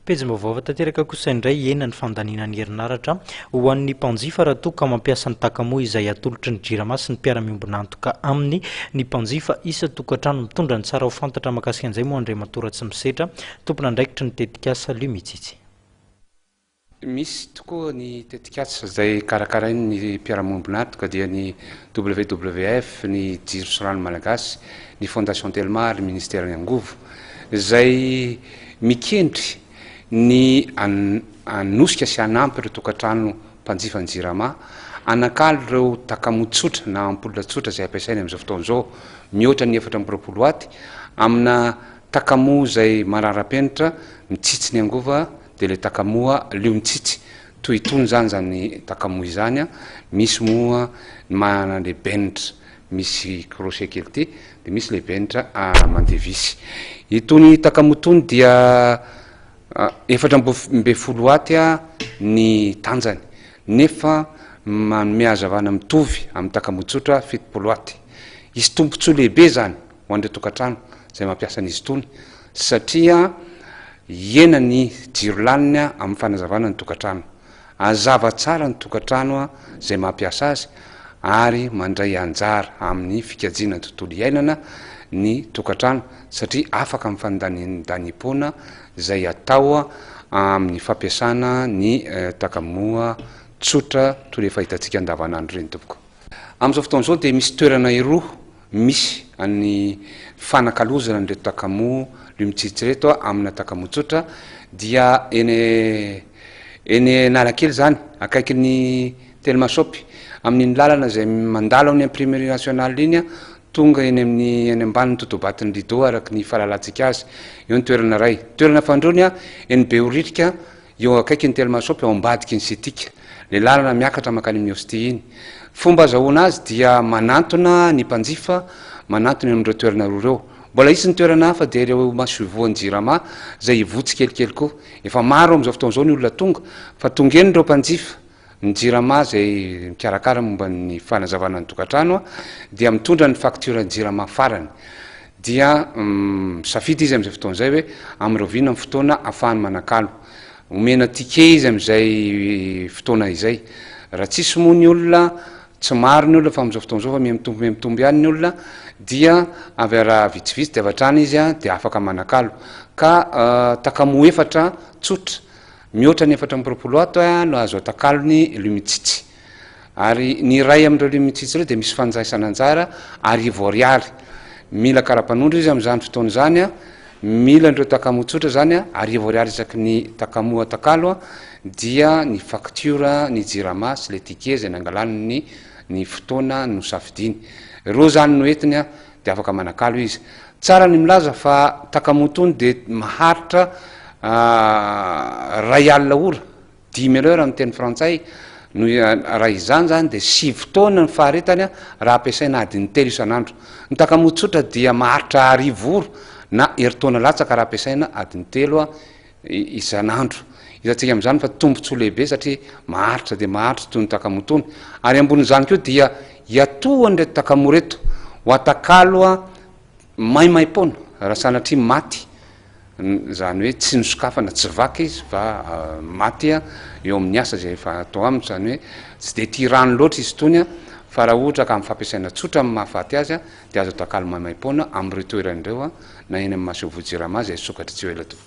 Pejim-baovao hafa tanteraka kosa indray, hihena ny fandaniana ny herinaratra ho an'ny mpanjifa raha toa ka mampiasa ny takamoa izay atolotry ny Jirama sy ny mpiara-miombon'antoka aminy ny mpanjifa isan-tokantrano. Mitondra ny tsara ho fantatra mahakasika an'izay moa Andriamatoa Ratsimisetra, tompon'andraikitry ny tetikasa Lumitsitsy. Misy tokoa ny tetikasa izay karakarain'ny mpiara-miombon'antoka dia ny WWF, ny Jiro sy Rano Malagasy, ny Fondation Telma ary ny Ministeran'ny Angovo izay mikendry ny hanosika sy hanampy ireo tokantrano mpanjifa ny Jirama hanakalo ireo takamoa tsotra na ampoule tsotra izay ampiasainy amin'izao fotoana izao mihoatra ny 24 watt amina takamoa izay manara-penitra mitsitsy ny angova Dia ilay takamoa lio mitsitsy toy itony izany izany takamoa izany an, misy moa ny manana ilay benitra misy crochet kely ity, dia misy ilay benitra mandeha visy. Itony takamoa itony dia 14 watt ny tanjany, nefa manome hazavana mitovy amin'ny takamoa tsotra 70 watt. Hisy tombontsoa lehibe izany ho an'ireo tokantrano izay mampiasa an'izy itony satria hihena ny jiro laniny amin'ny fanazavana ny tokantrano. Hazava tsara ny tokantrano izay mampiasa azy ary mandray anjara amin'ny fikajiana ny tontolo iainana ny tokantrano satria afaka amin'ny fandaniam-poana izay atao amin'ny fampiasana ny takamoa tsotra toy ireny fahitantsika andavanandro ireny tompoko. Amin'izao fotoana izao dia misy toerana roa misy ny fanakalozana an'ireto takamoa lio-mitsitsy ireto amina takamoa tsotra dia eny eny Analakely izany, akaikin'ny Telma Shop, amin'iny lalana izay mandalo amin'ny Imprimerie Nationale iny, tonga eny amin'ny eny ambanin'ny totobaton'ny Lido araka ny fahalalantsika azy, eo ny toerana iray. Toerana fahandroany eny Behoririka, Eo akaikin'ny Telma Shop ao ambadiky ny Citic, le lalana miakatra mankany amin'ny Ostie iny. Fomba azahoana azy dia manantona ny mpanjifa, manantona eo amin'ireo toerana roa ireo. Mbola hisy ny toerana hafa dia ireo masoivohon'ny Jirama izay hivoha tsikelikely koa. Efa maro amin'izao fotoana izao ny olona tonga fa tonga eny ireo mpanjifa. Ny Jirama izay mikarakara momba ny fanazavana ny tokantrano dia mitondra ny facture Jirama farany. Dia misafidy izy amin'izay fotoana izay hoe amin'ny rahoviana ny fotoana ahafahany manakalo. Omena ticket izy amin'izay fotoana izay. Raha tsisy moa ny olona, tsy maro ny olona fa amin'izao fotoana izao fa miha-mitombo miha-mitombo ihany ny olona dia avy raha vitsivitsy dia avy hatrany izy dia afaka manakalo. Ka takamoa efatra tsotra Mihoatra ny 24 ato no azo atakalo ny Lumitsitsy. Ary ny iray amin'ireo Lumitsitsy ireo dia misy fandraisana anjara 1000 ariary. Mila kara-panondro izy amin'izany fotoana izany, mila an'ireo takamoa tsotra izany, 1000 ariary isaky ny takamoa atakalo dia ny faktiora ny Jirama sy ilay ticket izay nangalany ny ny fotoana nosafidiany. Ireo izany no entiny dia afaka manakalo izy. Tsara ny milaza fa takamoa tony dia maharitra 1000 ora, dimy heures amin'ny teny frantsay, no raha izany izany dia sivy taona ny faharetany raha ampiasaina adiny telo isan'andro. Ny takamoa tsotra dia maharitra 1000 ora na herintaona latsaka raha ampiasaina adiny telo isan'andro. Hitantsika amin'izany fa tombontsoa lehibe satria maharitra dia maharitra itony takamoa itony. Ary ambonin'izany koa dia iatohan'ireto takamoa ireto ho atakalo maimaimpoana raha sanatria maty, izany hoe tsy nosokafana, tsy vaky izy fa maty eo amin'ny asa izay efa atao aminy, izany hoe tsy dia tia rano loatra izy itony fa raha ohatra ka amin'ny fampiasaina tsotra amin'ny mahafaty azy dia azo atakalo maimaimpoana amin'ireo toerana ireo na eny amin'ny masoivoho Jirama izay hisokatra tsy ho ela tompoko.